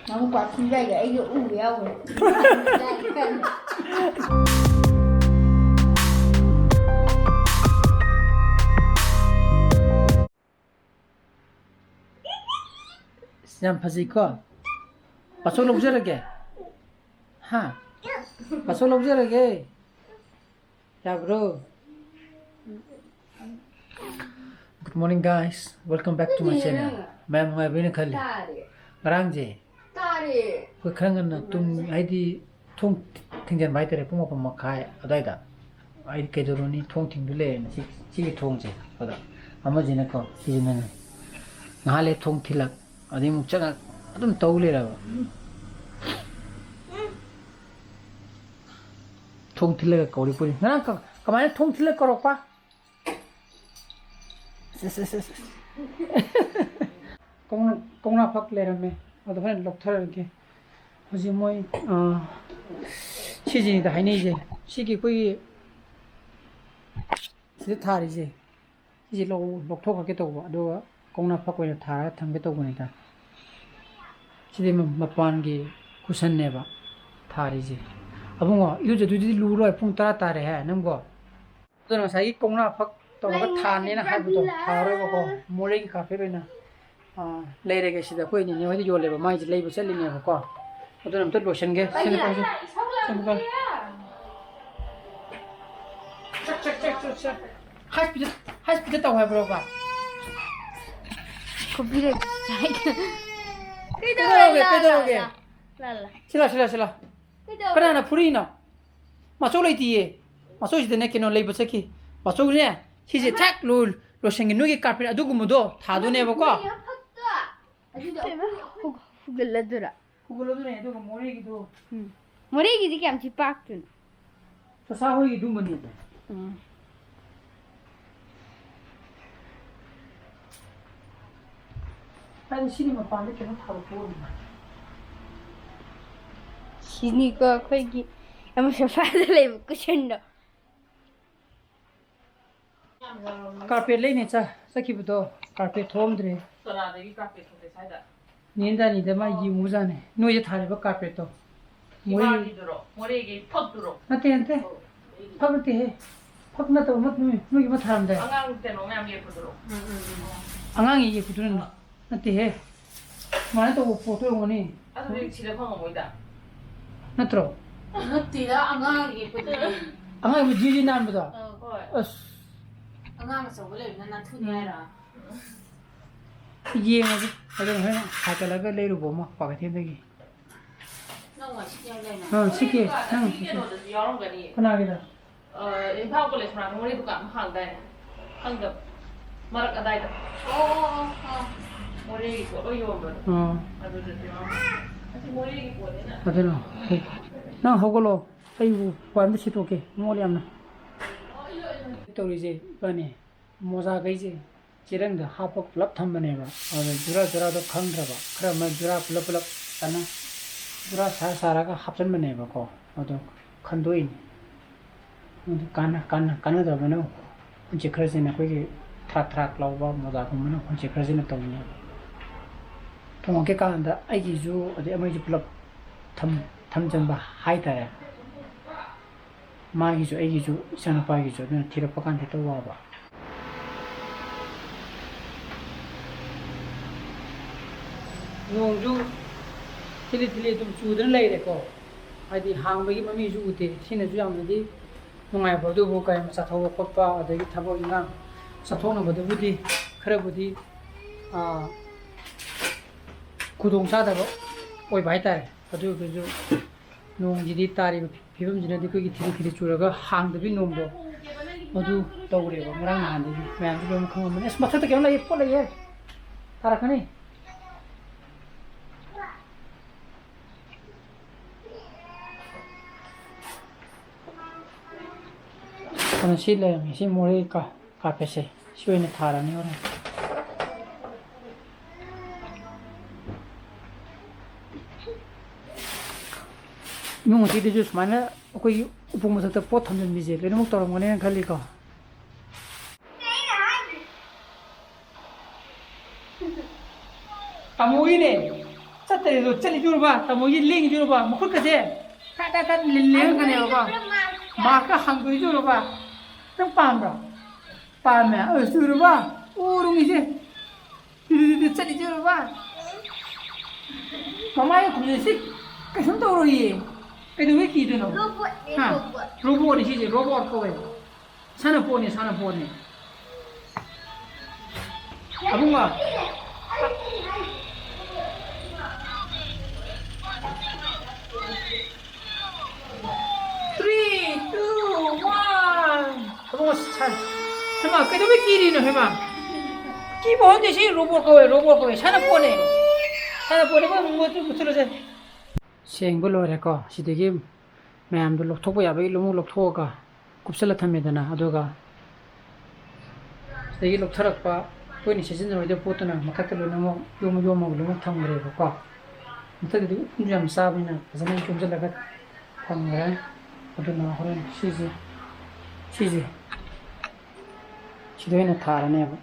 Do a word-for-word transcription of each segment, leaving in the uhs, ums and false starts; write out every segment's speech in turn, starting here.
ꯅꯪ ꯄꯥꯔꯐ꯭ꯌꯨꯝ ꯂꯩꯔꯦ, ꯑꯩꯒꯤ ꯎꯕ ꯌꯥꯎꯋꯦ꯫ ꯌꯥꯝ ꯐꯖꯩꯀꯣ? ꯄꯥꯆꯧ ꯂꯧꯖꯔꯒꯦ꯫ ꯍꯥ? ꯄꯥꯆꯧ ꯂꯧꯖꯔꯒꯦ꯫ ꯌꯥꯕ꯭ꯔꯣ? Good morning, guys. Welcome back to my channel. ꯃꯌꯥꯝ ꯅꯨꯡꯉꯥꯏꯕꯤꯅ ꯈꯜꯂꯤ꯫ ꯉꯔꯥꯡꯁꯦ ꯑꯩꯈꯣꯏ ꯈꯔ ꯉꯟꯅ ꯇꯨꯝ, ꯍꯥꯏꯗꯤ ꯊꯣꯡ ꯊꯤꯡꯖꯤꯟꯕ ꯍꯥꯏꯇꯥꯔꯦ, ꯄꯨꯡ ꯃꯥꯄꯟ ꯃꯈꯥꯏ ꯑꯗꯨꯋꯥꯏꯗ꯫ ꯑꯩ ꯀꯩꯗꯧꯔꯨꯅꯤ, ꯊꯣꯡ ꯊꯤꯡꯗꯨ ꯂꯩꯔꯦꯅ ꯁꯤ, ꯁꯤꯒꯤ ꯊꯣꯡꯁꯦ꯫ ꯑꯗ ꯑꯃꯁꯤꯅꯀꯣ, ꯁꯤꯁꯤꯅꯅꯦ, ꯉꯥꯏꯍꯥꯛ ꯂꯩ ꯊꯣꯡ ꯊꯤꯜꯂꯛ, ꯑꯗꯩ ꯑꯃꯨꯛ ꯆꯪꯉꯛ, ꯑꯗꯨꯝ ꯇꯧ ꯂꯩꯔꯕ꯫ ꯊꯣꯡ ꯊꯤꯜꯂꯒ ꯀꯧꯔꯤ ꯄꯨꯔꯤ꯫ ꯉꯔꯥꯡ ꯀ-, ꯀꯃꯥꯏꯅ ꯊꯣꯡ ꯊꯤꯜꯂꯒ ꯀꯧꯔꯛꯄ? ꯁꯦ, ꯁꯦ, ꯁꯦ, ꯁꯦ꯫ ꯀꯧꯅꯥ, ꯀꯧꯅꯥ ꯐꯛ ꯂꯩꯔꯝꯃꯦ꯫ ꯑꯗꯣ ꯍꯣꯔꯦꯟ ꯂꯧꯊꯔꯒꯦ꯫ ꯍꯧꯖꯤꯛ ꯃꯣꯏ, ꯑ, ꯁꯤꯁꯤꯅꯤꯗ ꯍꯥꯏꯅꯩꯁꯦ꯫ ꯁꯤꯒꯤ ꯑꯩꯈꯣꯏꯒꯤ ꯁꯤꯗ ꯊꯥꯔꯤꯁꯦ꯫ ꯁꯤꯁꯦ ꯂꯧ-, ꯂꯧꯊꯣꯛꯈ꯭ꯔꯒꯦ ꯇꯧꯕ꯫ ꯑꯗꯨꯒ ꯀꯧꯅꯥ ꯐꯛ ꯑꯣꯏꯅ ꯊꯥꯔꯒ ꯊꯝꯒꯦ ꯇꯧꯕꯅꯤꯗ꯫ ꯁꯤꯗꯤ ꯃ-, ꯃꯄꯥꯟꯒꯤ ꯀꯨꯁꯟꯅꯦꯕ ꯊꯥꯔꯤꯁꯦ꯫ ꯑꯕꯨꯡꯉꯣ, ꯏꯔꯨꯖꯗꯣꯏꯗꯨꯗꯤ ꯂꯨꯔꯣꯏ, ꯄꯨꯡ ꯇꯔꯥ ꯇꯥꯔꯦꯍꯦ ꯅꯪꯕꯣ꯫ ꯑꯗꯨꯅ ꯉꯁꯥꯏꯒꯤ ꯀꯧꯅꯥ ꯐꯛ ꯇꯧꯔꯒ ꯊꯥꯅꯦꯅ ꯍꯥꯏꯕꯗꯣ ꯊꯥꯔꯔꯣꯏꯕꯀꯣ, ꯃꯣꯔꯦꯒꯤ ꯀꯥꯔꯄꯦꯠ ꯑꯣꯏꯅ, ꯑꯥ, ꯂꯩꯔꯒꯦ ꯁꯤꯗ꯫ ꯑꯩꯈꯣꯏ ꯅꯦꯅꯦ ꯍꯣꯏꯗ ꯌꯣꯜꯂꯦꯕ, ꯃꯥꯏꯁꯦ ꯂꯩꯕ ꯆꯠꯂꯤꯅꯦꯕꯀꯣ꯫ ꯑꯗꯨꯅ ꯑꯝꯇ ꯂꯣꯏꯁꯟꯒꯦ꯫ ꯁꯦ, ꯁꯦ, ꯁꯦ꯫ ꯆꯠ, ꯆꯠ, ꯆꯠ, ꯆꯠ꯫ ꯍꯥꯏ ꯁ꯭ꯄꯤꯗ, ꯍꯥꯏ ꯁ꯭ꯄꯤꯗ ꯇꯧ ꯍꯥꯏꯕ꯭ꯔꯣꯕ? ꯀꯣꯄꯤꯔꯦꯠ ꯁ꯭ꯇ꯭ꯔꯥꯏꯛ꯫ ꯀꯩꯗꯧꯔꯒꯦ, ꯀꯩꯗꯧꯔꯒꯦ? ꯂꯥ, ꯂꯥ, ꯂꯥ, ꯂꯥ꯫ ꯁꯤ ꯂꯥ, ꯁꯤ ꯂꯥ, ꯁꯤ ꯂꯥ꯫ ꯀꯩꯗꯧꯔꯒꯦ? ꯀꯅꯥꯅ ꯐꯨꯔꯤꯅꯣ? ꯃꯥꯆꯧ ꯂꯩꯇꯤꯌꯦ꯫ ꯃꯥꯆꯧꯁꯤꯗꯅꯦ ꯀꯩꯅꯣ ꯂꯩꯕ ꯆꯠꯈꯤ꯫ ꯃꯥꯆꯧꯅꯦ, ꯁꯤꯁꯦ ꯊꯛ ꯂꯣꯏ-, ꯂꯣꯏꯁꯟꯒꯦ꯫ ꯅꯣꯏꯒꯤ ꯀꯥꯔꯄꯦꯠ ꯑꯗꯨꯒꯨꯝꯕꯗꯣ ꯊꯥꯗꯣꯏꯅꯦꯕꯀꯣ꯫ ꯅꯣꯏꯒꯤ ꯐꯛꯇꯣ꯫ ꯑꯗꯨꯗꯣ ꯍꯨ-, ꯍꯨꯒꯠꯂꯗꯣꯏꯔꯥ? ꯍꯨꯒꯠꯂꯗꯣꯏꯅꯦ, ꯑꯗꯨꯒ ꯃꯣꯔꯦꯒꯤꯗꯣ꯫ ꯎꯝ꯫ ꯃꯣꯔꯦꯒꯤꯗꯤ ꯀꯌꯥꯝ ꯊꯤ ꯄꯥꯛꯇꯣꯏꯅꯣ? ꯆꯆꯥ ꯍꯣꯏꯒꯤꯗꯨꯝꯕꯅꯦꯕ꯫ ꯎꯝ꯫ ꯍꯥꯏꯗꯤ ꯁꯤꯅꯤ ꯃꯄꯥꯟꯗ ꯀꯩꯅꯣ ꯊꯥꯕ ꯄꯣꯠꯅꯤꯅ꯫ ꯁꯤꯅꯤꯀꯣ ꯑꯩꯈꯣꯏꯒꯤ ꯑꯃ ꯁꯣꯐꯥꯗ ꯂꯩꯕ ꯀꯨꯁꯟꯗꯣ꯫ ꯀꯥꯔꯄꯦꯠ ꯂꯩꯅꯦ ꯆ-, ꯆꯠꯈꯤꯕꯗꯣ ꯀꯥꯔꯄꯦꯠ ꯊꯣꯛꯑꯝꯗ꯭ꯔꯦ꯫ ꯀꯅꯥꯗꯒꯤ ꯀꯥꯔꯄꯦꯠ ꯊꯣꯛꯀꯦ ꯁ꯭ꯋꯥꯏꯗ? ꯅꯦꯟꯗꯥꯅꯤꯗ ꯃꯥ ꯌꯦꯡꯉꯨꯖꯥꯠꯅꯦ꯫ ꯅꯣꯏꯗ ꯊꯥꯔꯤꯕ ꯀꯥꯔꯄꯦꯠꯇꯣ꯫ ꯃꯣꯔꯦ ꯏꯃꯥꯒꯤꯗꯨꯔꯣ? ꯃꯣꯔꯦꯒꯤ ꯐꯛꯇꯨꯔꯣ? ꯅꯠꯇꯦ, ꯅꯠꯇꯦ꯫ ꯐꯛ ꯅꯠꯇꯦꯍꯦ꯫ ꯐꯛ ꯅꯠꯇꯕ ꯑꯃ ꯅꯣꯏ, ꯅꯣꯏꯒꯤ ꯑꯃ ꯊꯥꯔꯝꯗꯥꯏ꯫ ꯑꯉꯥꯡ ꯀꯩꯅꯣ ꯃꯌꯥꯝ ꯌꯦꯛꯄꯗꯨꯔꯣ? ꯎꯝ, ꯎꯝ, ꯎꯝ꯫ ꯑꯉꯥꯡꯒꯤ ꯌꯦꯛꯄꯗꯨꯅ ꯅꯠꯇꯦꯍꯦ꯫ ꯁꯨꯃꯥꯏꯅ ꯇꯧꯕ ꯄꯣꯠꯇꯣ ꯑꯣꯏꯔꯝꯒꯅꯤ꯫ ꯑꯗꯨꯗꯤ ꯁꯤꯗ ꯐꯪꯉꯝꯃꯣꯏꯗ꯫ ꯅꯠꯇ꯭ꯔꯣ? ꯅꯠꯇꯦꯗ, ꯑꯉꯥꯡꯒꯤ ꯌꯦꯛꯄꯗꯨꯅꯦ꯫ ꯑꯉꯥꯡꯒꯤ ꯖꯤ ꯖꯤ ꯅꯥꯟꯕꯗꯣ? ꯑꯧ꯫ ꯍꯣꯏ꯫ ꯑꯁ꯫ ꯑꯉꯥꯡ ꯑꯆꯧꯕ ꯂꯩꯕꯅ ꯅꯥꯟꯊꯨꯅꯤ ꯍꯥꯏꯔꯣ? ꯌꯦꯡꯉꯒꯦ꯫ ꯑꯗꯨꯅ ꯍꯣꯔꯦꯟ ꯍꯥꯏꯒꯠꯂꯒ ꯂꯩꯔꯨꯕ ꯑꯃ ꯀ꯭ꯋꯥꯀꯩꯊꯦꯜꯗꯒꯤ꯫ ꯅꯪ ꯋꯥꯏ ꯁꯤꯠꯀꯦ ꯍꯥꯏꯗꯥꯏꯅꯦ? ꯑꯥ, ꯁꯤꯠꯀꯦ꯫ ꯅꯪ ꯁꯤꯠꯀꯦ꯫ ꯀꯩꯅꯣꯗꯁꯨ ꯌꯥꯎꯔꯝꯒꯅꯤ꯫ ꯀꯅꯥꯒꯤꯗ? ꯑ, ꯏꯝꯐꯥꯜ ꯀꯣꯂꯦꯖ ꯃꯅꯥꯛꯇ ꯃꯣꯔꯦ ꯗꯨꯀꯥꯟ ꯑꯃ ꯍꯥꯡꯗꯥꯏꯅꯦ? ꯈꯪꯗꯕ꯫ ꯃꯔꯛ ꯑꯗꯥꯏꯗ꯫ ꯑꯣ, ꯑꯣ, ꯑꯣ, ꯑꯣ꯫ ꯃꯣꯔꯦꯒꯤ ꯄꯣꯠ ꯂꯣꯏ ꯌꯣꯟꯕꯗꯣ꯫ ꯑꯣ꯫ ꯑꯗꯨꯗꯁꯨ ꯌꯥꯎꯔꯝꯒꯅꯤ꯫ ꯑꯁꯤ ꯃꯣꯔꯦꯒꯤ ꯄꯣꯠꯅꯤꯅ꯫ ꯑꯗꯨꯅ, ꯅꯪ ꯍꯧꯒꯠꯂꯣ꯫ ꯑꯩꯕꯨ ꯋꯥꯏ ꯑꯝꯇ ꯁꯤꯠꯇꯣꯛꯀꯦ꯫ ꯃꯣꯠꯂꯦ ꯌꯥꯝꯅ꯫ ꯇꯧꯔꯤꯁꯦ ꯏꯕꯥꯅꯤ꯫ ꯃꯣꯖꯥꯈꯩꯁꯦ ꯆꯦꯔꯪꯗ ꯍꯥꯞꯄ ꯄꯨꯂꯞ ꯊꯝꯕꯅꯦꯕ꯫ ꯑꯗ ꯖꯨꯔꯥ ꯖꯨꯔꯥꯗꯣ ꯈꯪꯗ꯭ꯔꯕ, ꯈꯔ ꯑꯃ ꯖꯨꯔꯥ ꯄꯨꯂꯞ ꯄꯨꯂꯞ ꯀꯩꯅꯣ ꯖꯨꯔꯥ ꯁꯥꯔ ꯁꯥꯔꯒ ꯍꯥꯞꯆꯟꯕꯅꯦꯕꯀꯣ꯫ ꯑꯗꯣ ꯈꯟꯗꯣꯛꯏꯅꯤ꯫ ꯑꯗꯨ ꯀꯥꯟꯅ-, ꯀꯥꯟꯅ-, ꯀꯥꯟꯅꯗꯕꯅ ꯍꯧꯖꯤꯛ ꯈꯔꯁꯤꯅ ꯑꯩꯈꯣꯏꯒꯤ ꯊ꯭ꯔꯥꯛ ꯊ꯭ꯔꯥꯛ ꯂꯥꯎꯕ ꯃꯣꯖꯥꯒꯨꯝꯕꯅ ꯍꯧꯖꯤꯛ ꯈꯔꯁꯤꯅ ꯇꯧꯅꯤ꯫ ꯊꯣꯡꯉꯛꯀꯦ ꯀꯥꯟꯗ ꯑꯩꯒꯤꯁꯨ ꯑꯗꯩ ꯑꯃꯒꯤꯁꯨ ꯄꯨꯂꯞ ꯊꯝ-, ꯊꯝꯖꯟꯕ ꯍꯥꯏꯇꯥꯔꯦ꯫ ꯃꯥꯒꯤꯁꯨ ꯑꯩꯒꯤꯁꯨ ꯏꯆꯥꯅꯨꯄꯥꯒꯤꯁꯨ, ꯑꯗꯨꯅ ꯊꯤꯔꯛꯄ ꯀꯥꯟꯗ ꯍꯦꯛꯇ ꯋꯥꯕ꯫ ꯅꯣꯡꯁꯨ ꯊꯤꯂꯤ ꯊꯤꯂꯤ ꯑꯗꯨꯝ ꯆꯨꯗꯅ ꯂꯩꯔꯦꯀꯣ꯫ ꯍꯥꯏꯗꯤ ꯍꯥꯡꯕꯒꯤ ꯃꯃꯤꯁꯨ ꯎꯗꯦ꯫ ꯁꯤꯅꯁꯨ ꯌꯥꯝꯅꯗꯤ ꯅꯨꯡꯉꯥꯏꯕ꯫ ꯑꯗꯨꯕꯨ ꯀꯔꯤꯒꯨꯝꯕ ꯆꯠꯊꯣꯛꯄ ꯈꯣꯠꯄ ꯑꯗꯒꯤ ꯊꯕꯛ ꯏꯟꯈꯥꯡ ꯆꯠꯊꯣꯛꯅꯕꯗꯕꯨꯗꯤ ꯈꯔꯕꯨꯗꯤ, ꯑꯥ, ꯈꯨꯗꯣꯡ ꯆꯥꯗꯕ ꯑꯣꯏꯕ ꯍꯥꯏꯇꯥꯔꯦ꯫ ꯑꯗꯨ ꯑꯣꯏꯔꯒꯁꯨ ꯅꯣꯡꯁꯤꯗꯤ ꯇꯥꯔꯤꯕ ꯐꯤꯕꯝꯁꯤꯅꯗꯤ ꯑꯩꯈꯣꯏꯒꯤ ꯊꯤꯂꯤ ꯊꯤꯂꯤ ꯆꯨꯔꯒ ꯍꯥꯡꯗꯕꯤ ꯅꯣꯡꯗꯣ ꯑꯗꯨ ꯇꯧꯔꯦꯕ꯫ ꯉꯔꯥꯡ ꯅꯍꯥꯟꯗꯒꯤ ꯃꯌꯥꯝꯁꯨ ꯂꯣꯏꯅ ꯈꯪꯉꯝꯃꯅꯤ꯫ ꯑꯁ, ꯃꯊꯛꯇ ꯀꯩꯅꯣꯝ ꯂꯩꯌꯦ, ꯄꯣꯠ ꯂꯩꯌꯦ, ꯇꯥꯔꯛꯀꯅꯤ꯫ ꯑꯗꯨꯅ ꯁꯤ ꯂꯩꯔꯝꯃꯤ, ꯁꯤ ꯃꯣꯔꯦ ꯀꯥ-, ꯀꯥꯔꯄꯦꯠꯁꯦ꯫ ꯁꯤ ꯑꯣꯏꯅ ꯊꯥꯔꯅꯤ ꯍꯣꯔꯦꯟ꯫ ꯏꯃꯨꯡ ꯑꯁꯤꯗꯁꯨ ꯁꯨꯃꯥꯏꯅ ꯑꯩꯈꯣꯏꯒꯤ ꯎꯄꯨ ꯃꯊꯛꯇ ꯄꯣꯠ ꯊꯝꯖꯤꯟꯕꯤꯁꯦ ꯂꯣꯏꯅꯃꯛ ꯇꯧꯔꯝꯒꯅꯦꯅ ꯈꯜꯂꯤꯀꯣ꯫ ꯇꯥꯃꯣ ꯏꯅꯦ, ꯆꯠꯇ꯭ꯔꯦꯗꯣ, ꯆꯠꯂꯤ ꯆꯨꯔꯕ, ꯇꯥꯃꯣꯒꯤ ꯂꯦꯡꯉꯤ ꯆꯨꯔꯕ, ꯃꯈꯨꯠꯀꯁꯦ ꯊꯥ ꯊꯥ ꯊꯥ ꯂꯦꯡꯉꯒꯅꯦꯕꯀꯣ, ꯃꯥꯔꯛꯀ ꯍꯪꯗꯣꯏ ꯆꯨꯔꯕ꯫ ꯅꯪ ꯄꯥꯝꯕ꯭ꯔꯣ? ꯄꯥꯝꯃꯦ꯫ ꯑ, ꯆꯨꯔꯕ? ꯎꯔꯨꯝꯒꯤꯁꯦ꯫ ꯇꯨ, ꯇꯨ, ꯇꯨ, ꯇꯨ, ꯆꯠꯂꯤ ꯆꯨꯔꯕ? ꯃꯃꯥꯏ ꯈꯨꯝꯖꯤꯟꯁꯤ ꯀꯩꯁꯨꯝ ꯇꯧꯔꯣꯏꯌꯦ꯫ ꯀꯩꯗꯧꯕꯩ ꯀꯤꯗꯣꯏꯅꯣ? ꯔꯣꯕꯣꯠꯅꯦ, ꯍꯥ? ꯔꯣꯕꯣꯠ꯫ ꯔꯣꯕꯣꯠꯅꯤ ꯁꯤꯁꯦ, ꯔꯣꯕꯣꯠ ꯀꯧꯋꯦ꯫ ꯁꯥꯟꯅꯄꯣꯠꯅꯤ, ꯁꯥꯟꯅꯄꯣꯠꯅꯤ꯫ ꯑꯕꯨꯡꯉꯣ꯫ Three, two, one. ꯑꯕꯨꯡꯉꯣ, ꯁꯥꯟ-, ꯍꯩꯃꯥ, ꯀꯩꯗꯧꯕꯩ ꯀꯤꯔꯤꯅꯣ, ꯍꯩꯃꯥ? ꯀꯤꯕ ꯍꯧꯅꯗꯦ, ꯁꯤ ꯔꯣꯕꯣꯠ ꯀꯧꯋꯦ, ꯔꯣꯕꯣꯠ ꯀꯧꯋꯦ, ꯁꯥꯟꯅꯄꯣꯠꯅꯦ꯫ ꯁꯥꯟꯅꯄꯣꯠꯅꯦ, ꯃꯣꯏ ꯃꯨꯠ-, ꯃꯨꯠꯊꯠꯂꯁꯦ꯫ ꯁꯦꯡꯕ ꯂꯣꯏꯔꯦꯀꯣ꯫ ꯁꯤꯗꯒꯤ ꯃꯌꯥꯝꯗꯣ ꯂꯧꯊꯣꯛꯄ ꯌꯥꯕꯒꯤ ꯂꯣꯏꯅꯃꯛ ꯂꯧꯊꯣꯛꯑꯒ ꯀꯨꯞꯁꯜꯂ ꯊꯝꯃꯦꯗꯅ, ꯑꯗꯨꯒ ꯁꯤꯗꯒꯤ ꯂꯧꯊꯔꯛꯄ ꯑꯩꯈꯣꯏꯅ ꯁꯤꯖꯤꯟꯅꯔꯣꯏꯗꯕ ꯄꯣꯠꯇꯨꯅ ꯃꯊꯛꯇ ꯂꯣꯏꯅꯃꯛ ꯌꯣꯝꯃ ꯌꯣꯝꯃꯒ ꯂꯣꯏꯅꯃꯛ ꯊꯝꯈ꯭ꯔꯦꯕꯀꯣ꯫ ꯃꯊꯛꯇꯗꯤ ꯎꯐꯨꯟꯁꯨ ꯌꯥꯝ ꯆꯥꯕꯅꯤꯅ ꯐꯖꯅ ꯌꯣꯝꯁꯤꯜꯂꯒ ꯊꯝꯈ꯭ꯔꯦ꯫ ꯑꯗꯨꯅ ꯍꯣꯔꯦꯟ ꯁꯤꯁꯦ, ꯁꯤꯁꯦ, ꯁꯤꯗ ꯑꯣꯏꯅ ꯊꯥꯔꯅꯦꯕ꯫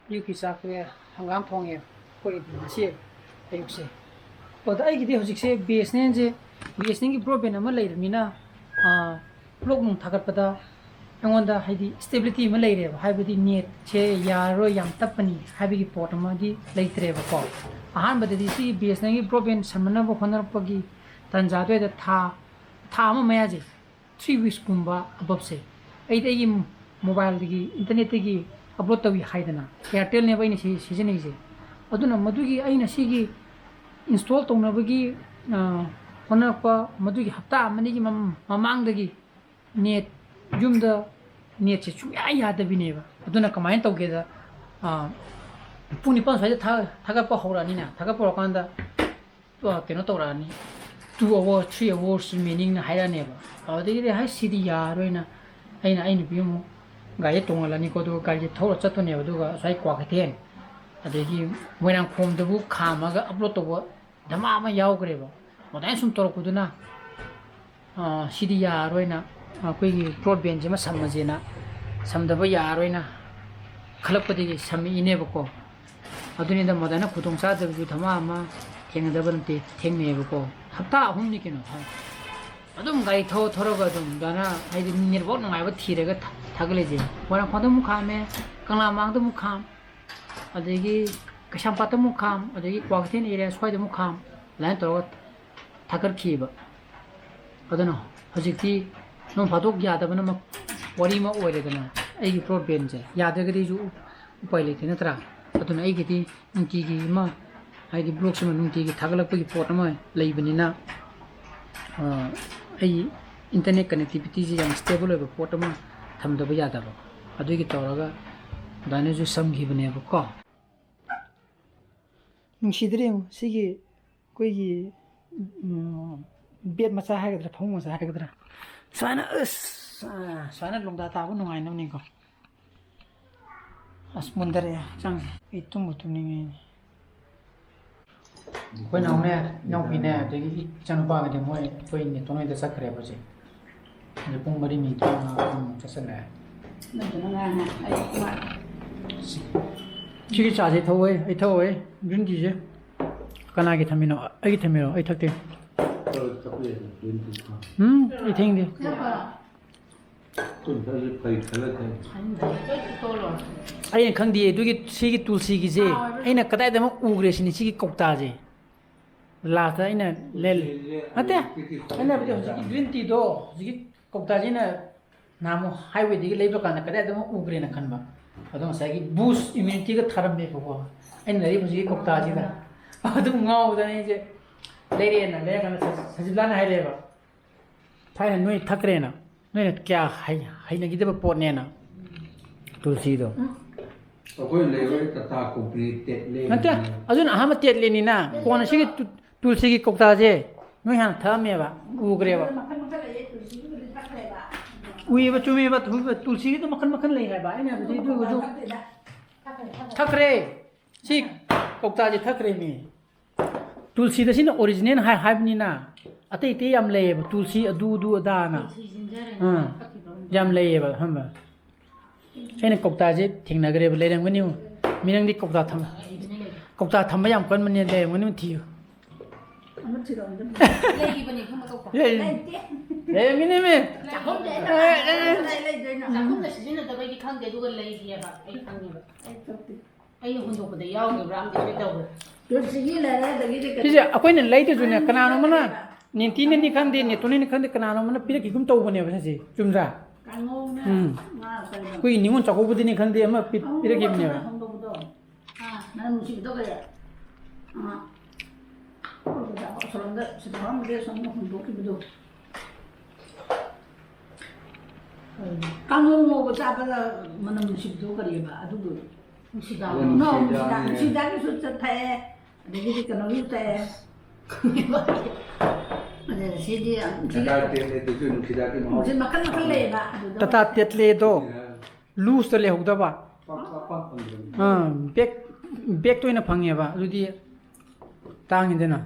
ꯑꯌꯨꯛꯀꯤ ꯆꯥꯛꯁꯦ ꯍꯪꯒꯥꯝ ꯊꯣꯡꯉꯦ ꯑꯩꯈꯣꯏꯒꯤꯗꯤ ꯉꯁꯤ ꯑꯌꯨꯛꯁꯦ꯫ ꯑꯗ ꯑꯩꯒꯤꯗꯤ ꯍꯧꯖꯤꯛꯁꯦ BSNLꯁꯦ, BSNLꯒꯤ broadband ꯑꯃ ꯂꯩꯔꯕꯅꯤꯅ, ꯑꯥ, vlog ꯅꯨꯡ ꯊꯥꯒꯠꯄꯗ ꯑꯩꯉꯣꯟꯗ ꯍꯥꯏꯗꯤ stability ꯑꯃ ꯂꯩꯔꯦꯕ, ꯍꯥꯏꯕꯗꯤ netꯁꯦ ꯌꯥꯔꯔꯣꯏ, ꯌꯥꯝ ꯇꯞꯄꯅꯤ ꯍꯥꯏꯕꯒꯤ ꯄꯣꯠ ꯑꯃꯗꯤ ꯂꯩꯇ꯭ꯔꯦꯕꯀꯣ꯫ ꯑꯍꯥꯟꯕꯗꯗꯤ ꯁꯤ BSNLꯒꯤ broadband ꯁꯝꯅꯅꯕ ꯍꯣꯠꯅꯔꯛꯄꯒꯤ ꯇꯥꯟꯖꯥꯗꯨꯗ ꯊꯥ, ꯊꯥ ꯑꯃ ꯃꯌꯥꯁꯦ three weeksꯀꯨꯝꯕ aboveꯁꯦ ꯑꯩꯗꯤ ꯑꯩꯒꯤ mobileꯗꯒꯤ internetꯇꯒꯤ upload ꯇꯧꯏ ꯍꯥꯏꯗꯅ, Airtelꯅꯦꯕ ꯑꯩꯅ ꯁꯤ ꯁꯤꯖꯤꯟꯅꯩꯁꯦ꯫ ꯑꯗꯨꯅ ꯃꯗꯨꯒꯤ ꯑꯩꯅ ꯁꯤꯒꯤ install ꯇꯧꯅꯕꯒꯤ, ꯑ, ꯍꯣꯠꯅꯔꯛꯄ ꯃꯗꯨꯒꯤ ꯍꯞꯇꯥ ꯑꯃꯅꯤꯒꯤ ꯃꯃꯥꯡꯗꯒꯤ net, ꯌꯨꯝꯗ netꯁꯦ ꯁꯨꯡꯌꯥ ꯌꯥꯗꯕꯤꯅꯦꯕ꯫ ꯑꯗꯨꯅ ꯀꯃꯥꯏꯅ ꯇꯧꯒꯦꯗ, ꯑ, ꯄꯨꯡ ꯅꯤꯄꯥꯟ ꯁ꯭ꯋꯥꯏꯗ ꯊꯥ-, ꯊꯥꯒꯠꯄ ꯍꯧꯔꯛꯑꯅꯤꯅ, ꯊꯥꯒꯠꯄ ꯍꯧꯔꯀꯥꯟꯗ ꯑ, ꯀꯩꯅꯣ ꯇꯧꯔꯛꯑꯅꯤ, two hour, three hours remainingꯅ ꯍꯥꯏꯔꯛꯑꯅꯦꯕ꯫ ꯑꯗꯨꯗꯒꯤꯗꯤ ꯍꯥꯏ ꯁꯤꯗꯤ ꯌꯥꯔꯣꯏꯅ ꯑꯩꯅ ꯑꯩ ꯅꯨꯄꯤ ꯑꯃꯨꯛ ꯒꯥꯔꯤꯗ ꯇꯣꯡꯍꯜꯂꯅꯤꯀꯣ, ꯑꯗꯨꯒ ꯒꯥꯔꯤꯁꯦ ꯊꯧꯔ ꯆꯠꯇꯣꯏꯅꯦꯕ꯫ ꯑꯗꯨꯒ ꯉꯁꯥꯏ ꯀ꯭ꯋꯥꯀꯩꯊꯦꯜ ꯑꯗꯒꯤ ꯃꯣꯏꯔꯥꯡꯈꯣꯝꯗꯕꯨ ꯈꯥꯝꯃꯒ upload ꯇꯧꯕ ꯙꯃꯥ ꯑꯃ ꯌꯥꯎꯈ꯭ꯔꯦꯕ꯫ ꯑꯗꯨꯃꯥꯏꯅ ꯁꯨꯝ ꯇꯧꯔꯛꯄꯗꯨꯅ, ꯑ, ꯁꯤꯗꯤ ꯌꯥꯔꯣꯏꯅ ꯑꯩꯈꯣꯏꯒꯤ broadbandꯁꯤꯃ ꯁꯝꯃꯁꯦꯅ, ꯁꯝꯗꯕ ꯌꯥꯔꯣꯏꯅ ꯈꯜꯂꯛꯄꯗꯒꯤ ꯁꯝꯃꯛꯏꯅꯦꯕꯀꯣ꯫ ꯑꯗꯨꯅꯤꯗ, ꯃꯗꯥꯏꯅ ꯈꯨꯗꯣꯡ ꯆꯥꯗꯕꯁꯨ ꯊꯃꯥ ꯑꯃ ꯊꯦꯡꯅꯗꯕ ꯅꯠꯇꯦ, ꯊꯦꯡꯅꯩꯌꯦꯕꯀꯣ꯫ ꯍꯞꯇꯥ ꯑꯍꯨꯝꯅꯤ ꯀꯩꯅꯣ ꯍꯥꯏ꯫ ꯑꯗꯨꯝ ꯒꯥꯔꯤ ꯊꯧ ꯊꯧꯔꯒ ꯑꯗꯨꯝ ꯑꯗꯨꯃꯥꯏꯅ, ꯍꯥꯏꯗꯤ, network ꯅꯨꯡꯉꯥꯏꯕ ꯊꯤꯔꯒ ꯊ-, ꯊꯥꯒꯠꯂꯤꯁꯦ꯫ ꯃꯣꯏꯔꯥꯡꯈꯣꯝꯗ ꯑꯃꯨꯛ ꯈꯥꯝꯃꯦ, ꯀꯪꯂꯥ ꯃꯥꯡꯗ ꯑꯃꯨꯛ ꯈꯥꯝ, ꯑꯗꯒꯤ ꯀꯩꯁꯥꯝꯄꯥꯠꯇ ꯑꯃꯨꯛ ꯈꯥꯝ, ꯑꯗꯒꯤ ꯀ꯭ꯋꯥꯀꯩꯊꯦꯜ area ꯁ꯭ꯋꯥꯏꯗ ꯑꯃꯨꯛ ꯈꯥꯝ, ꯑꯗꯨꯃꯥꯏꯅ ꯇꯧꯔꯒ ꯊꯥꯒꯠꯈꯤꯕ꯫ ꯑꯗꯨꯅ ꯍꯧꯖꯤꯛꯇꯤ ꯅꯣꯡ ꯐꯥꯗꯣꯛ ꯌꯥꯗꯕꯅ ꯃ-, ꯋꯥꯔꯤ ꯑꯃ ꯑꯣꯏꯔꯦꯗꯅ꯫ ꯑꯩꯒꯤ broadbandꯁꯦ ꯌꯥꯗ꯭ꯔꯒꯗꯤ ꯑꯩꯁꯨ ꯎ-, ꯎꯄꯥꯏ ꯂꯩꯇꯦ, ꯅꯠꯇ꯭ꯔꯥ? ꯑꯗꯨꯅ ꯑꯩꯒꯤꯗꯤ ꯅꯨꯡꯇꯤꯒꯤ ꯑꯃ, ꯍꯥꯏꯗꯤ, vlogꯁꯤꯃ ꯅꯨꯡꯇꯤꯒꯤ ꯊꯥꯒꯠꯂꯛꯄꯒꯤ ꯄꯣꯠ ꯑꯃ ꯂꯩꯕꯅꯤꯅ, ꯑ, ꯑꯩ internet connectivityꯁꯦ ꯌꯥꯝ stable ꯑꯣꯏꯕ ꯄꯣꯠ ꯑꯃ ꯊꯝꯗꯕ ꯌꯥꯗꯕ, ꯑꯗꯨꯒꯤ ꯇꯧꯔꯒ ꯑꯗꯨꯃꯥꯏꯅꯁꯨ ꯁꯝꯈꯤꯕꯅꯦꯕꯀꯣ꯫ ꯅꯨꯡꯁꯤꯗ꯭ꯔ ꯌꯦꯡꯉꯨ, ꯁꯤꯒꯤ ꯑꯩꯈꯣꯏꯒꯤ, ꯎꯝ, bed ꯃꯆꯥ ꯍꯥꯏꯒꯗ꯭ꯔꯥ, ꯐꯃꯨꯡ ꯃꯆꯥ ꯍꯥꯏꯒꯗ꯭ꯔꯥ, ꯁꯨꯃꯥꯏꯅ, ꯑꯁ, ꯑ, ꯁꯨꯃꯥꯏꯅ ꯂꯣꯡꯗꯥ ꯇꯥꯕ ꯅꯨꯡꯉꯥꯏꯅꯕꯅꯤꯀꯣ꯫ ꯑꯁ, ꯃꯨꯟꯗꯔꯛꯑꯦ ꯍꯛꯆꯥꯡꯁꯦ꯫ ꯑꯩ ꯇꯨꯝꯕꯨ ꯇꯨꯝꯅꯤꯡꯉꯦ꯫ ꯑꯩꯈꯣꯏ ꯅꯥꯎꯅꯦ, ꯏꯅꯥꯎꯄꯤꯅꯦ, ꯑꯗꯒꯤ ꯏꯆꯥꯅꯨꯄꯥꯒꯗꯤ ꯃꯣꯏ ꯑꯩꯈꯣꯏ ꯅꯦꯇꯣꯟ ꯍꯣꯏꯗ ꯆꯠꯈ꯭ꯔꯦꯕ ꯍꯧꯖꯤꯛ꯫ ꯍꯧꯖꯤꯛ ꯄꯨꯡ ꯃꯔꯤ ꯃꯤꯅꯤꯠ ꯇꯔꯥꯃꯉꯥ ꯑꯗꯨꯝ ꯆꯠꯁꯜꯂꯛꯑꯦ꯫ ꯅꯠꯇꯅ ꯉꯥꯏ ꯉꯥꯏ ꯑꯩ ꯁꯤ-, ꯁꯤꯒꯤ ꯆꯥꯁꯦ ꯊꯛꯑꯣꯏ, ꯑꯩ ꯊꯛꯑꯣꯏ, green teaꯁꯦ꯫ ꯀꯅꯥꯒꯤ ꯊꯝꯃꯤꯅꯣ? ꯑꯩꯒꯤ ꯊꯝꯃꯤꯔꯣ? ꯑꯩ ꯊꯛꯇꯦ꯫ ꯎꯝ, ꯑꯩ ꯊꯦꯡꯗꯦ꯫ ꯑꯩꯈꯣꯏꯅ ꯊꯛꯑꯁꯨ ꯐꯩ ꯈꯜꯂ ꯊꯛꯏ꯫ ꯑꯩꯅ ꯈꯪꯗꯦ ꯑꯗꯨꯒꯤ, ꯁꯤꯒꯤ ꯇꯨꯜꯁꯤꯒꯤꯁꯦ꯫ ꯑꯩꯅ ꯀꯗꯥꯏꯗ ꯑꯃ ꯎꯈ꯭ꯔꯦ ꯁꯤꯅꯤ, ꯁꯤꯒꯤ ꯀꯧꯇꯥꯁꯦ꯫ Lastꯇ ꯑꯩꯅ ꯂꯦꯜ-, ꯅꯠꯇꯦ, ꯑꯩꯅ ꯍꯥꯏꯕꯗꯤ ꯍꯧꯖꯤꯛꯀꯤ green teaꯗꯣ, ꯍꯧꯖꯤꯛꯀꯤ ꯀꯧꯇꯥꯁꯤꯅ ꯅꯍꯥꯟꯃꯨꯛ highwayꯗꯒꯤ ꯂꯩꯕ ꯀꯥꯟꯗ ꯀꯗꯥꯏꯗꯅꯣ ꯎꯈ꯭ꯔꯦꯅ ꯈꯟꯕ꯫ ꯑꯗꯣ ꯉꯁꯥꯏꯒꯤ boost immunityꯒ ꯊꯥꯔꯝꯃꯦꯕꯀꯣ꯫ ꯑꯩꯅ ꯂꯩꯔꯤꯕ ꯍꯧꯖꯤꯛꯀꯤ ꯀꯧꯇꯥꯁꯤꯗ꯫ ꯑꯗꯨꯝ ꯉꯥꯎꯗꯅ ꯑꯩꯁꯦ ꯂꯩꯔꯛꯑꯦꯅ, ꯂꯩꯔꯀꯥꯟꯗ ꯁ-, ꯁꯖꯤꯕꯂꯥꯅ ꯍꯥꯏꯔꯛꯑꯦꯕ, "ꯊꯥꯏꯅ ꯅꯣꯏ ꯊꯛꯈ꯭ꯔꯦꯅ, ꯅꯣꯏꯅ ꯀꯌꯥ ꯍꯩ-, ꯍꯩꯅꯈꯤꯗꯕ ꯄꯣꯠꯅꯦꯅ, ꯇꯨꯜꯁꯤꯗꯣ"꯫ ꯑꯩꯈꯣꯏ ꯂꯩꯔꯣꯏ, ꯇꯥꯇꯥ company ꯇꯦꯠꯂꯦ꯫ ꯅꯠꯇꯦ, ꯑꯗꯨꯅ ꯑꯍꯥꯟꯕ ꯇꯦꯠꯂꯤꯅꯤꯅ, ꯀꯣꯟꯅ ꯁꯤꯒꯤ ꯇꯨ-, ꯇꯨꯜꯁꯤꯒꯤ ꯀꯧꯇꯥꯁꯦ ꯅꯣꯏ ꯍꯥꯟꯅ ꯊꯛꯑꯝꯃꯦꯕ, ꯎꯈ꯭ꯔꯦꯕ꯫ ꯃꯈꯜ ꯃꯈꯜ ꯂꯩꯌꯦ, ꯇꯨꯜꯁꯤꯒꯤꯕꯨꯗꯤ ꯊꯛꯈ꯭ꯔꯦꯕ꯫ ꯎꯏꯌꯦꯕ, ꯆꯨꯝꯃꯦꯕ, ꯇꯨ-, ꯇꯨꯜꯁꯤꯒꯤꯗꯣ ꯃꯈꯜ ꯃꯈꯜ ꯂꯩ ꯍꯥꯏꯕ꯫ ꯑꯩꯅ ꯍꯥꯏꯕꯗꯤ ꯑꯗꯨ ꯑꯣꯏꯔꯁꯨ ꯊꯛꯈ꯭ꯔꯦꯗ꯫ ꯊꯛꯈ꯭ꯔꯦ, ꯊꯛꯈ꯭ꯔꯦ꯫ ꯊꯛꯈ꯭ꯔꯦ꯫ ꯁꯤ ꯀꯧꯇꯥꯁꯦ ꯊꯛꯈ꯭ꯔꯦꯃꯤ꯫ ꯇꯨꯜꯁꯤꯗ ꯁꯤꯅ original ꯍꯥꯏ-, ꯍꯥꯏꯕꯅꯤꯅ, ꯑꯇꯩ ꯑꯇꯩ ꯌꯥꯝ ꯂꯩꯌꯦꯕ, ꯇꯨꯜꯁꯤ ꯑꯗꯨ ꯑꯗꯨ ꯑꯗꯥꯅ꯫ ꯇꯨꯜꯁꯤ ꯖꯤꯟꯖꯔ ꯑꯥ, ꯊꯛꯈꯤꯕ ꯑꯃ꯫ ꯌꯥꯝ ꯂꯩꯌꯦꯕ, ꯈꯪꯕ꯭ꯔꯥ? ꯑꯩꯅ ꯀꯧꯇꯥꯁꯦ ꯊꯦꯡꯅꯈ꯭ꯔꯦꯕ, ꯂꯩꯔꯝꯒꯅꯤ꯫ ꯃꯤ ꯅꯪꯗꯤ ꯀꯧꯇꯥ ꯊꯝ-, ꯀꯧꯇꯥ ꯊꯝꯕ ꯌꯥꯝ ꯀꯟꯕꯅꯦ, ꯂꯩꯔꯝꯒꯅꯤ, ꯑꯃ ꯊꯤꯌꯨ꯫ ꯑꯃ ꯊꯤꯔꯛꯑꯣ, ꯑꯗꯨꯝ꯫ ꯂꯩꯕꯅꯦ, ꯈꯪꯕ ꯀꯧꯇꯥ꯫ ꯂꯩ-, ꯂꯩꯇꯦ꯫ ꯂꯩꯔꯝꯒꯅꯤꯃꯤ꯫ ꯆꯥꯛꯈꯨꯝꯗ ꯑꯩꯅ ꯑꯦ, ꯑꯦ, ꯑꯦ꯫ ꯀꯗꯥꯏ ꯂꯩꯗꯣꯏꯅꯣ? ꯆꯥꯛꯈꯨꯝꯗ ꯁꯤꯖꯤꯟꯅꯗꯕꯩꯗꯤ ꯈꯪꯗꯦ, ꯑꯗꯨꯒ ꯂꯩꯔꯤꯑꯕ, ꯑꯩ ꯈꯪꯉꯦꯕ꯫ ꯑꯩ ꯊꯣꯛꯇꯦ꯫ ꯑꯩꯅ ꯍꯨꯟꯗꯣꯛꯄꯗ ꯌꯥꯎꯈꯤꯕ꯭ꯔꯥ ꯑꯝꯗꯤ ꯁꯣꯏ ꯇꯧꯈ꯭ꯔꯦ꯫ ꯇꯨꯜꯁꯤꯒꯤ ꯂꯩꯔꯦ, ꯑꯗꯒꯤꯗꯤ ꯀꯩꯅꯣ꯫ ꯁꯤꯁꯦ ꯑꯩꯈꯣꯏꯅ ꯂꯩꯗ꯭ꯔꯁꯨꯅꯦ, ꯀꯅꯥꯅꯣꯝꯃꯅ, ꯅꯦꯟꯇꯤꯅꯅꯤ ꯈꯪꯗꯦ, ꯅꯦꯇꯣꯅꯤꯅꯤ ꯈꯪꯗꯦ, ꯀꯅꯥꯅꯣꯝꯃꯅ ꯄꯤꯔꯛꯈꯤꯒꯨꯝ ꯇꯧꯕꯅꯦꯕ ꯁꯤꯁꯦ, ꯆꯨꯝꯗ꯭ꯔꯥ? ꯀꯥꯡꯉꯧꯅꯦ, ꯎꯝ꯫ ꯉꯥ ꯀꯩꯅꯣ꯫ ꯑꯩꯈꯣꯏꯒꯤ ꯅꯤꯉꯣꯜ ꯆꯥꯛꯀꯧꯕꯗꯅꯤ ꯈꯪꯗꯦ, ꯑꯃ ꯄꯤ-, ꯑꯃ ꯄꯤꯔꯛꯈꯤꯕꯅꯦꯕ꯫ ꯍꯣꯡꯗꯣꯛꯄꯗꯣ꯫ ꯑꯥ꯫ ꯃꯅꯝ ꯅꯨꯡꯁꯤꯕꯗꯣ ꯀꯔꯤ? ꯑꯥ꯫ ꯑꯁꯣꯝꯗ ꯁꯤꯗ ꯍꯧꯔꯝꯕꯗꯒꯤ ꯑꯁꯣꯝꯗ ꯍꯣꯡꯗꯣꯛꯈꯤꯕꯗꯣ꯫ ꯀꯥꯡꯉꯧ ꯉꯧꯕ ꯆꯥꯕꯗ ꯃꯅꯝ ꯅꯨꯡꯁꯤꯕꯗꯣ ꯀꯔꯤꯑꯕ? ꯑꯗꯨꯗꯣ꯫ ꯅꯨꯡꯁꯤꯗꯥꯛ꯫ ꯑꯣ, ꯅꯨꯡꯁꯤꯗꯥꯛ꯫ ꯅꯨꯡꯁꯤꯗꯥꯛ, ꯅꯨꯡꯁꯤꯗꯥꯛꯀꯤꯁꯨ ꯆꯠ ꯊꯛꯑꯦ꯫ ꯑꯗꯒꯤꯗꯤ ꯀꯩꯅꯣꯒꯤꯁꯨ ꯊꯛꯑꯦ꯫ ꯑꯗꯨꯅ ꯁꯤꯗꯤ ꯌꯥꯝ ꯅꯨꯡꯁꯤꯗꯥꯛ꯫ ꯇꯥꯇꯥ ꯇꯦꯠꯂꯦꯗꯨꯁꯨ ꯅꯨꯡꯁꯤꯗꯥꯛꯀꯤ ꯃꯍꯥꯎ꯫ ꯃꯈꯜ ꯃꯈꯜ ꯂꯩꯌꯦꯕ꯫ ꯑꯗꯨꯗ ꯇꯥꯇꯥ ꯇꯦꯠꯂꯦꯗꯣ꯫ ꯂꯨꯁꯇ ꯂꯩꯍꯧꯗꯕ꯫ ꯄꯥꯛ, ꯄꯥꯛ, ꯄꯥꯛ ꯐꯪꯗꯕꯅꯤ꯫ ꯑꯥ, ꯕꯦꯛ, ꯕꯦꯛꯇ ꯑꯣꯏꯅ ꯐꯪꯉꯦꯕ꯫ ꯑꯗꯨꯗꯤ ꯇꯥꯡꯉꯤꯗꯅ꯫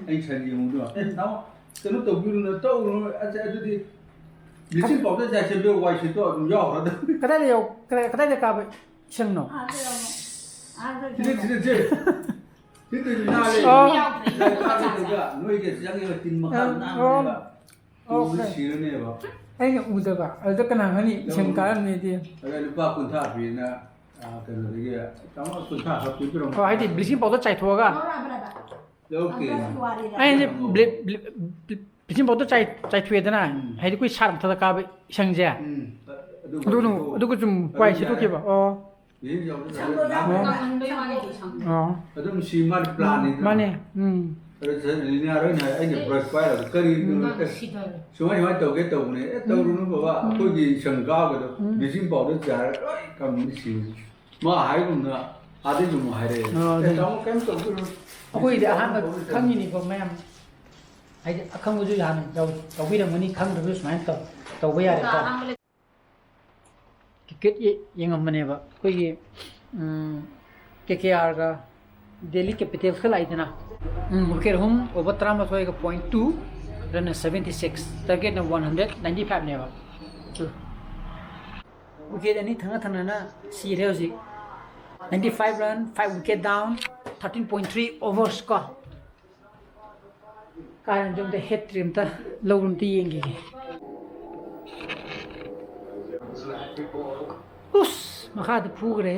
ꯑꯩ ꯁꯟ ꯌꯦꯡꯉꯨꯗꯣ꯫ ꯑꯦ, ꯅꯥꯎ, ꯀꯩꯅꯣ ꯇꯧꯕꯤꯔꯨꯅꯨ, ꯇꯧꯔꯨꯅꯨ꯫ ꯑꯁ, ꯑꯗꯨꯗꯤ bleaching powder ꯆꯥꯏꯁꯤꯜꯂꯨ, ꯋꯥꯏ ꯁꯤꯠꯇꯣ ꯑꯗꯨꯝ ꯌꯥꯎꯔꯗꯕꯅꯤ꯫ ꯀꯗꯥꯏꯗ ꯌꯥꯎ-, ꯀꯗꯥꯏ, ꯀꯗꯥꯏꯗ ꯀꯥꯕ ꯏꯁꯤꯡꯅꯣ? ꯑꯥꯗ ꯌꯥꯎꯕ꯫ ꯑꯥꯗ ꯁꯤꯗ, ꯁꯤꯗ, ꯁꯤ꯫ ꯁꯤꯗ ꯅꯥꯜꯂꯦ꯫ ꯑꯣ꯫ ꯁꯤꯗ ꯀꯥꯕꯗꯨꯗ ꯅꯣꯏꯒꯤ ꯆꯪꯉꯤꯕ ꯇꯤꯟ ꯃꯈꯥ ꯑꯥ, ꯅꯥꯟꯕꯅꯦꯕ꯫ ꯑꯣ꯫ ꯇꯨꯗꯤ ꯑꯣꯀꯦ꯫ ꯁꯤꯔꯅꯦꯕ꯫ ꯑꯩꯅ ꯎꯗꯕ꯫ ꯑꯗꯨꯗ ꯀꯅꯥ ꯈꯪꯅꯤ ꯏꯁꯤꯡ ꯀꯥꯔꯝꯅꯤꯗꯤ꯫ ꯑꯗ ꯂꯨꯄꯥ ꯀꯨꯟꯊ꯭ꯔꯥ ꯄꯤꯅ, ꯑ, ꯀꯩꯅꯣꯗꯒꯤ ꯆꯥꯝꯃꯉꯥ ꯀꯨꯟꯊ꯭ꯔꯥ ꯈꯛ ꯄꯤꯕꯤꯔꯝꯃꯣ꯫ ꯑꯣ, ꯍꯥꯏꯗꯤ bleaching powder ꯆꯥꯏꯊꯣꯛꯑꯒ? ꯂꯧꯔꯛꯇꯦ꯫ ꯑꯩ ꯍꯥꯏꯁꯦ ꯕ꯭ꯂꯦ-, ꯕ꯭ꯂꯦ-, ꯕ꯭ꯂꯦ-, bleaching powder ꯆꯥꯏ-, ꯆꯥꯏꯊꯣꯛꯑꯦꯗꯅ, ꯎꯝ꯫ ꯍꯥꯏꯗꯤ ꯑꯩꯈꯣꯏ ꯁꯥꯔ ꯃꯊꯛꯇ ꯀꯥꯕ ꯏꯁꯪꯁꯦ꯫ ꯎꯝ꯫ ꯑꯗꯨꯒ ꯑꯗꯨꯅ, ꯑꯗꯨꯝ ꯑꯗꯨꯒ ꯁꯨꯝ ꯑꯗꯨꯝ ꯋꯥꯏ ꯌꯥꯔꯦ꯫ ꯁꯤꯠꯇꯣꯛꯈꯤꯕ꯫ ꯑꯣ꯫ Bleaching powder ꯁꯪꯕ ꯆꯥꯏꯊꯣꯛꯑꯒ ꯌꯥꯎꯕ꯭ꯔꯥ? ꯅꯥꯟꯕꯅꯦ꯫ ꯀꯪꯍꯟꯕꯩ ꯋꯥꯅꯤꯗꯤ ꯁꯪꯕ꯫ ꯑꯣ꯫ ꯑꯗꯨꯝ ꯁꯤ ꯃꯥꯅ plan ꯅꯤꯗꯅ꯫ ꯃꯥꯅꯦ꯫ ꯎꯝ꯫ ꯑꯗꯨ ꯁꯤꯗ ꯂꯤꯅꯤꯌꯥ ꯍꯣꯏꯅ ꯑꯩꯅ brush ꯄꯥꯏꯔꯒ ꯀꯔꯤꯅꯣ? ꯎꯝ, ꯑꯦ, ꯁꯤꯗꯔꯦ꯫ ꯁꯨꯃꯥꯏ ꯁꯨꯃꯥꯏ ꯇꯧꯒꯦ ꯇꯧꯕꯅꯦ꯫ ꯑꯦ, ꯎꯝ꯫ ꯇꯧꯔꯨꯅꯨ ꯕꯕꯥ, ꯎꯝ꯫ ꯑꯩꯈꯣꯏꯒꯤ ꯏꯁꯪ ꯀꯥꯕꯗꯣ ꯎꯝ꯫ Bleaching powder ꯆꯥꯏꯔꯒ ꯂꯣꯏ ꯀꯪꯕꯅꯤ ꯁꯤꯅꯤ꯫ ꯃꯥ ꯍꯥꯏꯒꯨꯝꯅ ꯑꯥꯗꯩꯁꯨ ꯑꯃꯨꯛ ꯍꯥꯏꯔꯛꯑꯦ꯫ ꯑꯣ, "ꯑꯦ, ꯑꯗꯨꯅꯤ꯫ ꯇꯥꯃꯣ ꯀꯩꯝ ꯇꯧꯕꯤꯔꯨꯅꯨ꯫ ꯑꯩꯈꯣꯏꯗꯤ Bleaching powder ꯑꯍꯥꯟꯕ ꯇꯧꯕꯤꯔꯨꯅꯨ꯫" ꯈꯪꯉꯤꯅꯤꯀꯣ ꯃꯌꯥꯝ꯫ ꯍꯥꯏꯗꯤ ꯑꯈꯪꯕꯁꯨ ꯍꯥꯟꯅ ꯇꯧ-, ꯇꯧꯕꯤꯔꯝꯒꯅꯤ, ꯈꯪꯗꯕꯁꯨ ꯁꯨꯃꯥꯏꯅ ꯇꯧ-, ꯇꯧꯕ ꯌꯥꯔꯦꯀꯣ꯫ ꯑꯍꯥꯟꯕ ꯂꯩ- ꯀ꯭ꯔꯤꯀꯦꯠ ꯌꯦ-, ꯌꯦꯡꯉꯝꯕꯅꯦꯕ꯫ ꯑꯩꯈꯣꯏꯒꯤ, ꯎꯝ, ꯀꯦ ꯀꯦ ꯑꯥꯔꯒ ꯗꯦꯜꯂꯤ ꯀꯦꯄꯤꯇꯦꯜꯁꯀ ꯂꯥꯛꯏꯗꯅ꯫ ꯎꯝ, ꯋꯤꯀꯦꯠ ꯑꯍꯨꯝ, over ꯇꯔꯥꯃꯥꯊꯣꯏꯒ point two, run seventy six, target ꯅ one hundred ninety five ꯅꯦꯕ꯫ ꯋꯤꯀꯦꯠ ꯑꯅꯤ ꯊꯪꯅ ꯊꯪꯅꯅ ꯁꯤꯔꯦ ꯍꯧꯖꯤꯛ꯫ Ninety five run, five wicket down, thirteen point three overs ꯀꯣ꯫ ꯀꯥꯏꯅ ꯑꯗꯨꯝꯗ ꯍꯦꯠ ꯇ꯭ꯔꯤꯛ ꯑꯝꯇ ꯂꯧꯕ ꯑꯝꯇ ꯌꯦꯡꯈꯤꯒꯦ꯫ ꯎꯁ! ꯃꯈꯥꯗ ꯐꯨꯈ꯭ꯔꯦ꯫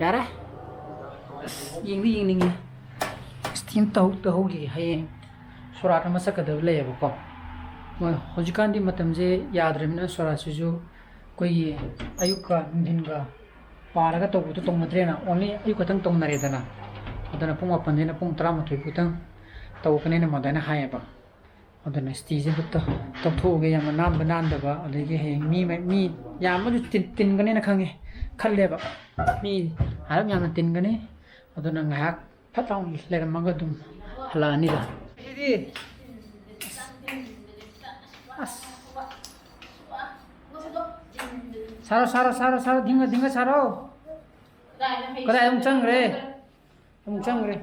ꯌꯥꯔꯦ꯫ ꯑꯁ, ꯌꯦꯡꯗꯤ ꯌꯦꯡꯅꯤꯡꯉꯦ꯫ ꯏꯁꯇꯤꯝ ꯇꯧ-, ꯇꯧꯍꯧꯈꯤꯒꯦ꯫ ꯍꯌꯦꯡ ꯁꯣꯔꯥꯠ ꯑꯃ ꯆꯠꯀꯗꯕ ꯂꯩꯌꯦꯕꯀꯣ꯫ ꯃꯣꯏ ꯍꯧꯖꯤꯛꯀꯥꯟꯗꯤ ꯃꯇꯝꯁꯦ ꯌꯥꯗ꯭ꯔꯕꯅꯤꯅ ꯁꯣꯔꯥꯠꯁꯤꯁꯨ ꯑꯩꯈꯣꯏꯒꯤ ꯑꯌꯨꯛꯀ ꯅꯨꯡꯊꯤꯟꯒ ꯄꯥꯔꯒ ꯇꯧꯕꯗꯣ ꯇꯧꯅꯗ꯭ꯔꯦꯅ, only ꯑꯌꯨꯛ ꯈꯛꯇꯪ ꯇꯧꯅꯔꯦꯗꯅ꯫ ꯑꯗꯨꯅ ꯄꯨꯡ ꯃꯥꯄꯟꯗꯩꯅ ꯄꯨꯡ ꯇꯔꯥꯃꯥꯊꯣꯏ ꯐꯥꯎꯇꯪ ꯇꯧꯒꯅꯦꯅ ꯃꯗꯥꯏꯅ ꯍꯥꯏꯌꯦꯕ꯫ ꯑꯗꯨꯅ ꯏꯁꯇꯤꯁꯦ ꯑꯝꯇ ꯇꯧꯊꯣꯛꯑꯒꯦ, ꯌꯥꯝꯅ ꯅꯥꯟꯕ ꯅꯥꯟꯗꯕ, ꯑꯗꯒꯤ ꯍꯌꯦꯡ ꯃꯤ ꯃ-, ꯃꯤ ꯌꯥꯝꯅꯁꯨ ꯇꯤꯟ-, ꯇꯤꯟꯒꯅꯦꯅ ꯈꯪꯉꯦ, ꯈꯜꯂꯦꯕ꯫ ꯃꯤ ꯍꯥꯏꯔꯞ ꯌꯥꯝꯅ ꯇꯤꯟꯒꯅꯤ꯫ ꯑꯗꯨꯅ ꯉꯥꯏꯍꯥꯛ ꯐꯠ ꯂꯥꯎꯅ ꯂꯩꯔꯝꯃꯒ ꯑꯗꯨꯝ ꯍꯜꯂꯛꯑꯅꯤꯗ꯫ ꯁꯤꯗꯤ ꯑꯁ, ꯁꯥꯔꯣ, ꯁꯥꯔꯣ, ꯁꯥꯔꯣ, ꯁꯥꯔꯣ, ꯙꯤꯡꯒ, ꯙꯤꯡꯒ ꯁꯥꯔꯣ꯫ ꯀꯗꯥꯏ ꯑꯃꯨꯛ ꯆꯪꯈ꯭ꯔꯦ? ꯑꯃꯨꯛ ꯆꯪꯈ꯭ꯔꯦ꯫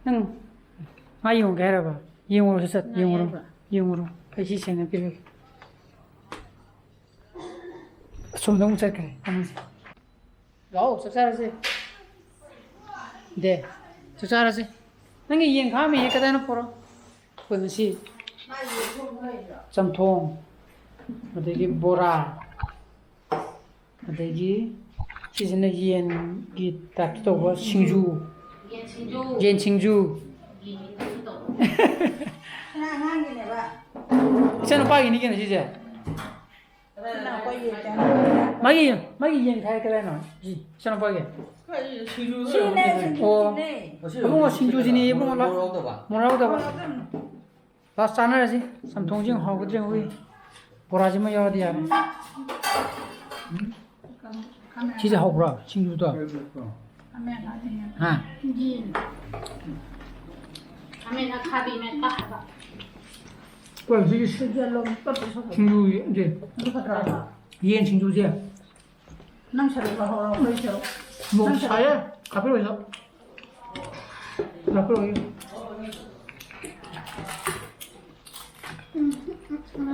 ꯅꯪ ꯉꯥ ꯌꯦꯡꯉꯨꯒꯦ ꯍꯥꯏꯔꯕ? ꯌꯦꯡꯉꯨꯔꯣ, ꯁꯠ ꯁꯠ ꯉꯥ ꯌꯦꯡꯉꯨꯔꯣ꯫ ꯌꯦꯡꯕ꯭ꯔꯣ? ꯌꯦꯡꯉꯨꯔꯣ꯫ ꯑꯩ ꯁꯤ ꯁꯦꯡꯅ ꯄꯤꯔꯒꯦ꯫ ꯑꯁꯣꯝꯗ ꯑꯃꯨꯛ ꯆꯠꯈ꯭ꯔꯦ꯫ ꯊꯝꯃꯁꯤ꯫ ꯂꯥꯛꯑꯣ, ꯆꯥꯛ ꯆꯥꯔꯁꯦ꯫ ꯗꯦ, ꯆꯥꯛ ꯆꯥꯔꯁꯦ꯫ ꯅꯪꯒꯤ ꯌꯦꯟ ꯈꯥꯛꯑꯝꯃꯤꯁꯦ ꯀꯗꯥꯏꯅꯣ ꯄꯨꯔꯛꯑꯣ꯫ ꯑꯩꯈꯣꯏ ꯉꯁꯤ ꯆꯝꯊꯣꯡ, ꯑꯗꯒꯤ ꯕꯣꯔꯥ, ꯑꯗꯒꯤ ꯁꯤꯁꯤꯅ ꯌꯦꯟꯒꯤ ꯇꯥꯏꯞꯇ ꯇꯧꯕ ꯁꯤꯡꯖꯨ꯫ ꯌꯦꯟ ꯁꯤꯡꯖꯨ꯫ ꯌꯦꯟ ꯁꯤꯡꯖꯨ꯫ ꯌꯦꯟ ꯁꯤꯡꯖꯨ ꯇꯧꯕ꯫ ꯏꯆꯥꯅꯨꯄꯥꯒꯤꯅꯤ ꯀꯩꯅꯣ ꯁꯤꯁꯦ꯫ ꯃꯥꯒꯤ, ꯃꯥꯒꯤ ꯌꯦꯟ ꯈꯥꯏ ꯀꯗꯥꯏꯅꯣ? ꯁꯤ, ꯏꯆꯥꯅꯨꯄꯥꯒꯤ꯫ ꯁꯤꯅꯦ, ꯑꯣ꯫ ꯁꯤꯡꯖꯨꯁꯤꯅꯦ꯫ ꯑꯕꯨꯡꯉꯣ ꯁꯤꯡꯖꯨꯁꯤꯅꯦ, ꯏꯕꯨꯡꯉꯣ ꯂꯥꯎ꯫ ꯃꯣꯔꯣꯛ ꯌꯥꯎꯗꯕ꯫ ꯃꯣꯔꯣꯛ ꯌꯥꯎꯗꯕ꯫ ꯂꯥꯁ ꯆꯥꯅꯔꯁꯤ꯫ ꯆꯝꯊꯣꯡꯁꯤ ꯌꯥꯝ ꯍꯥꯎꯒꯗ꯭ꯔꯦ, ꯍꯣꯏ꯫ ꯕꯣꯔꯥꯁꯤꯃ ꯌꯥꯎꯔꯗꯤ ꯌꯥꯔꯦ꯫ ꯁꯤꯁꯦ ꯍꯥꯎꯕ꯭ꯔꯣ, ꯁꯤꯡꯖꯨꯗꯣ? ꯈꯥꯃꯦꯟ ꯑꯈꯥꯕꯤꯅꯦ꯫ ꯍꯥ? ꯈꯥꯃꯦꯟ ꯑꯈꯥꯕꯤ ꯃꯦꯠꯄ ꯍꯥꯏꯕ꯫ ꯀꯣꯏ ꯁꯤꯒꯤ ꯁꯤꯡꯖꯨ ꯂꯣꯝ ꯄꯠ ꯄꯠ ꯁꯧꯕ꯫ ꯁꯤꯡꯖꯨ ꯌꯦꯟꯁꯦ꯫ ꯑꯗꯨ ꯐꯠꯇ꯭ꯔꯣ? ꯌꯦꯟ ꯁꯤꯡꯖꯨꯁꯦ꯫ ꯅꯪ ꯁꯔꯨꯛ ꯂꯧꯍꯧꯔꯣ, ꯑꯩꯈꯣꯏ ꯁꯔꯨꯛ꯫ ꯃꯣꯔꯣꯛ ꯅꯪ ꯁꯔꯨꯛ꯫ ꯁꯥꯏꯌꯦ꯫ ꯍꯥꯞꯄꯤꯔꯣꯏꯁꯦ꯫ ꯍꯥꯞꯄꯤꯔꯣꯏꯒꯦ꯫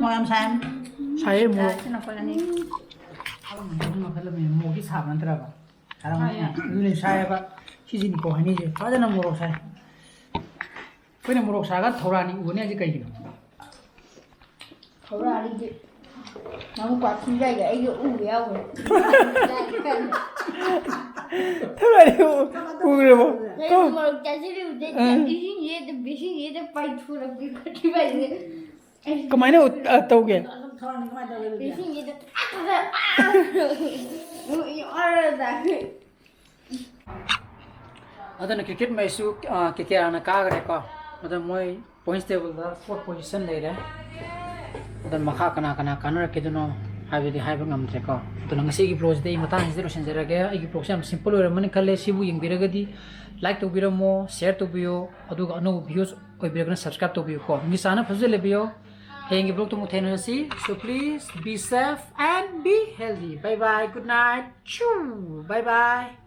ꯃꯣꯔꯣꯛ ꯌꯥꯝ ꯁꯥꯏ꯫ ꯁꯥꯏꯌꯦ, ꯃꯣꯔꯣꯛ꯫ ꯁꯤꯅ ꯑꯩꯈꯣꯏ ꯑꯅꯤ꯫ ꯃꯈꯜ ꯑꯃꯅꯤ꯫ ꯃꯣꯔꯣꯛꯀꯤ ꯁꯥꯕ ꯅꯠꯇ꯭ꯔꯕ? ꯁꯥꯔꯝꯒꯅꯤ꯫ ꯑꯗꯨꯅꯦ ꯁꯥꯏꯌꯦꯕ꯫ ꯁꯤꯁꯤꯅꯤꯀꯣ ꯍꯩꯅꯩꯁꯦ꯫ ꯐꯖꯅ ꯃꯣꯔꯣꯛ ꯁꯥꯏ꯫ ꯑꯩꯈꯣꯏꯅ ꯃꯣꯔꯣꯛ ꯁꯥꯒ ꯊꯧꯔꯥꯅꯤ ꯎꯒꯅꯤ ꯍꯥꯏꯁꯦ ꯀꯩꯒꯤꯅꯣ? ꯊꯧꯔꯥꯅꯤꯗꯤ ꯅꯪ ꯄꯥꯛꯊꯤꯡꯒꯥꯏꯒ ꯑꯩꯒ ꯎꯕ ꯌꯥꯎꯈ꯭ꯔꯦ꯫ ꯊꯧꯔꯥꯅꯤ ꯎ-, ꯎꯈ꯭ꯔꯕꯣ? ꯅꯪ ꯃꯣꯔꯣꯛ ꯆꯥꯁꯤꯜꯂꯨꯕꯗꯩ ꯑꯥ꯫ ꯏꯁꯤꯡꯁꯦ ꯑꯗꯨꯝ, ꯏꯁꯤꯡꯁꯦ ꯑꯗꯨꯝ ꯄꯥꯏꯊꯣꯔꯛꯄꯤ ꯈꯣꯠꯈꯤꯕ ꯍꯥꯏꯁꯦ꯫ ꯀꯃꯥꯏꯅ ꯎꯠ-, ꯑ, ꯇꯧꯒꯦ? ꯏꯁꯤꯡꯁꯤꯗ ꯇꯥꯛ ꯇꯥꯛ-, ꯑꯥ! ꯑꯗꯨꯅ cricket match ꯁꯨ, ꯑ, ꯀꯦ ꯀꯦ ꯑꯥꯔꯅ ꯀꯥꯈ꯭ꯔꯦꯀꯣ꯫ ꯑꯗꯣ ꯃꯣꯏ points table ꯗ fourth position ꯂꯩꯔꯦ꯫ ꯑꯗꯣ ꯃꯈꯥ ꯀꯅꯥ ꯀꯅꯥ ꯀꯥꯟꯅꯔꯛꯈꯤꯗꯣꯏꯅꯣ ꯍꯥꯏꯕꯗꯤ ꯍꯥꯏꯕ ꯉꯝꯗ꯭ꯔꯦꯀꯣ꯫ ꯑꯗꯨꯅ ꯉꯁꯤꯒꯤ vlog ꯁꯤꯗꯤ ꯑꯩ ꯃꯇꯥꯡꯁꯤꯗ ꯂꯣꯏꯁꯤꯟꯖꯔꯒꯦ꯫ ꯑꯩꯒꯤ vlog ꯁꯦ ꯌꯥꯝ simple ꯑꯣꯏꯔꯝꯃꯅꯤ ꯈꯜꯂꯦ꯫ ꯁꯤꯕꯨ ꯌꯦꯡꯕꯤꯔꯒꯗꯤ like ꯇꯧꯕꯤꯔꯝꯃꯣ, share ꯇꯧꯕꯤꯌꯣ, ꯑꯗꯨꯒ ꯑꯅꯧꯕ views ꯑꯣꯏꯕꯤꯔꯒꯅ subscribe ꯇꯧꯕꯤꯌꯨꯀꯣ꯫ ꯃꯤꯁꯥꯅ ꯐꯖꯅ ꯂꯩꯕꯤꯌꯣ꯫ ꯍꯌꯦꯡꯒꯤ vlog ꯇ ꯑꯃꯨꯛ ꯊꯦꯡꯅꯔꯁꯤ꯫ So please be safe and be healthy. Bye bye. Good night. Choo. Bye bye.